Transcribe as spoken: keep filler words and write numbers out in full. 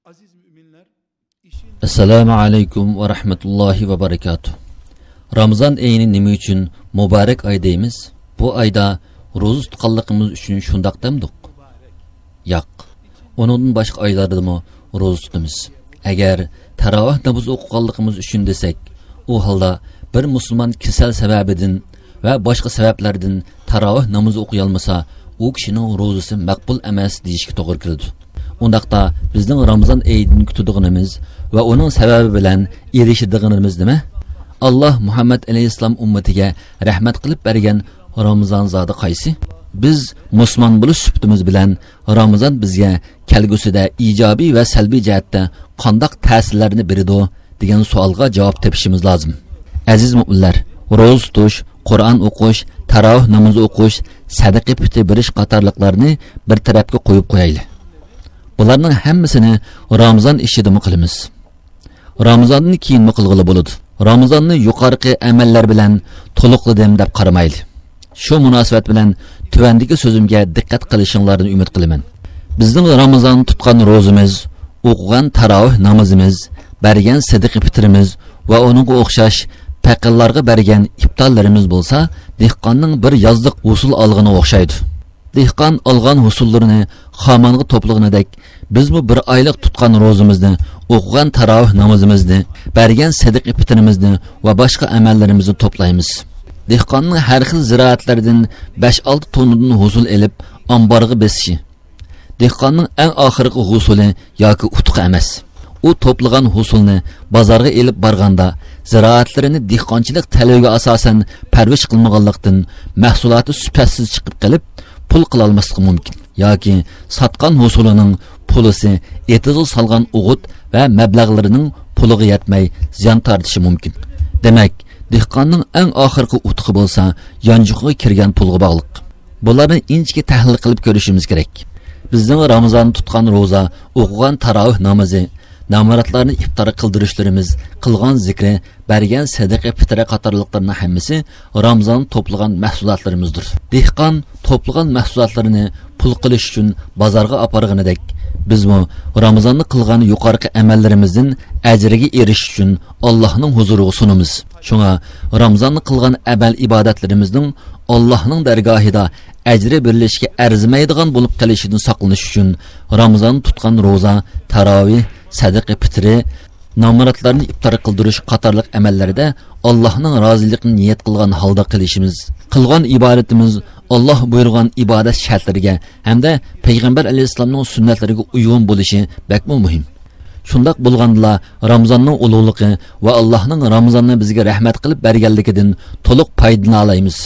ئەزىز مۆمىنلەر، ئەسسالامۇ ئەلەيكۇم ۋە رەھمەتۇللاھى ۋە بەرىكاتۇھ. رامىزان ئېيىنى نېمە ئۈچۈن مۇبارەك ئاي دەيمىز؟ بۇ ئايدا روزا تۇتقانلىقىمىز ئۈچۈن شۇنداق دەمدۇق؟ ياق. ئۇنىڭدىن باشقا ئايلاردىمۇ روزا تۇتىمىز. ئەگەر تاراۋىھ نامىزى ئوقۇغانلىقىمىز ئۈچۈن دېسەك، ئۇ ھالدا بىر مۇسۇلمان كېسەل سەۋەبىدىن ۋە باشقا سەۋەبلەردىن تاراۋىھ نامىزى ئوقۇيالمىسا، ئۇ كىشىنىڭ روزىسى مەقبۇل ئەمەس دېيىشكە توغرا كېلىدۇ. ئۇنداقتا بىزنىڭ رامىزان ئېيىدىن كۈتىدىغىنىمىز ۋە ئۇنىڭ سەۋەبى بىلەن ئېرىشىدىغىنىمىز نېمە؟ ئاللاھ مۇھەممەد ئەلەيھىسسالام ئۈممىتىگە رەھمەت قىلىپ بەرگەن رامىزان زادى قايسى؟ بىز مۇسۇلمان بولۇش سۈپىتىمىز بىلەن رامىزان بىزگە كەلگۈسىدە ئىجابىي ۋە سەلبىي جەھەتتە قانداق تەسىرلەرنى بېرىدۇ دېگەن سوئالغا جاۋاب تېپىشىمىز لازىم. ئەزىز مۆمىنلەر، روزا تۇتۇش، قۇرئان ئوقۇش، تاراۋىھ نامىزى ئوقۇش، سەدىقە پىتى بېرىش قاتارلىقلارنى بىر تەرەپكە قويۇپ قويايلى. بۇلارنىڭ ھەممىسىنى رامىزان ئىچىدىمۇ قىلىمىز. رامىزاندىن كېيىنمۇ قىلغىلى بولىدۇ. رامىزاننى يۇقىرىقى ئەمەللەر بىلەن تولۇقلىدىم دەپ قارىمايلى. شۇ مۇناسىۋەت بىلەن تۆۋەندىكى سۆزۈمگە دىققەت قىلىشىڭلاردىن ئۈمىد قىلىمەن. بىزنىڭ رامىزان تۇتقان روزىمىز، ئوقۇغان تاراۋىھ نامىزىمىز، بەرگەن سەدىقە پىترىمىز ۋە ئۇنىڭغا ئوخشاش پەقىرلارغا بەرگەن ئىپتارلىرىمىز بولسا، دېھقاننىڭ بىر يازلىق ھوسۇل ئالغىنىغا ئوخشايدۇ. دېھقان ئالغان ھوسۇللىرىنى خامانغا توپلىغىنىدەك، بىزمۇ بىر ئايلىق تۇتقان روزىمىزنى، ئوقۇغان تاراۋىھ نامىزىمىزنى، بەرگەن سەدىقە پىترىمىزنى ۋە باشقا ئەمەللىرىمىزنى توپلايمىز. دېھقاننىڭ ھەر خىل زىرائەتلىرىدىن بەش-ئالتە توننىدىن ھوسۇل ئېلىپ، ئامبارغا بېسىشى، دېھقاننىڭ ئەڭ ئاخىرقى ھوسۇلى ياكى ئۇتۇقى ئەمەس. ئۇ توپلىغان ھوسۇلنى بازارغا ئېلىپ بارغاندا، زىرائەتلىرىنى دېھقانچىلىق تەلىپىگە ئاساسەن پەرۋىش قىلمىغانلىقتىن، مەھسۇلاتى سۈپەتسىز چىقىپ قېلىپ، پۇل قىلالماسلىقى مۇمكىن. ياكى ساتقان ھوسۇلىنىڭ پۇلىسى ئېتىزغا سالغان ئوغۇت ۋە مەبلەغلىرىنىڭ پۇلىغا يەتمەي، زىيان تارتىشى مۇمكىن. دېمەك، دېھقاننىڭ ئەڭ ئاخىرقى ئۇتۇقى بولسا يانچۇقىغا كىرگەن پۇلغا باغلىق. بۇلارنى ئىنچىكە تەھلىل قىلىپ كۆرۈشىمىز كېرەك. بىزنىڭ رامىزاندا تۇتقان روزا، ئوقۇغان تاراۋىھ نامىزى، نامراتلارنى ئىپتار قىلدۇرۇشلىرىمىز، قىلغان زىكرى، بەرگەن سەدىقە پىترە قاتارلىقلارنىڭ ھەممىسى رامىزاندا توپلىغان مەھسۇلاتلىرىمىزدۇر. دېھقان توپلىغان مەھسۇلاتلىرىنى پۇل قىلىش ئۈچۈن بازارغا ئاپارغىنىدەك، بىزمۇ رامىزاندا قىلغان يۇقىرىقى ئەمەللىرىمىزدىن ئەجىرگە ئېرىشىش ئۈچۈن ئاللاھنىڭ ھۇزۇرىغا سۇنىمىز. شۇڭا رامىزاندا قىلغان ئەمەل ئىبادەتلىرىمىزنىڭ ئاللاھنىڭ دەرگاھىدا ئەجرى بېرىلىشكە ئەرزىمەيدىغان بولۇپ قېلىشىدىن ساقلىنىش ئۈچۈن رامىزاندا تۇتقان روزا، تاراۋىھ، سەدىقە پىترى، نامراتلارنى ئىپتار قىلدۇرۇش قاتارلىق ئەمەللەردە ئاللاھنىڭ رازىلىقىنى نىيەت قىلغان ھالدا قىلىشىمىز، قىلغان ئىبادىتىمىز ئاللاھ بۇيرۇغان ئىبادەت شەرتلىرىگە ھەمدە پەيغەمبەر ئەلەيھىسسالامنىڭ سۈننەتلىرىگە ئۇيغۇن بولۇشى بەكمۇ مۇھىم. شۇنداق بولغاندىلا رامىزاننىڭ ئۇلۇغلۇقى ۋە ئاللاھنىڭ رامىزاننى بىزگە رەھمەت قىلىپ بەرگەنلىكىدىن تولۇق پايدىلىنالايمىز.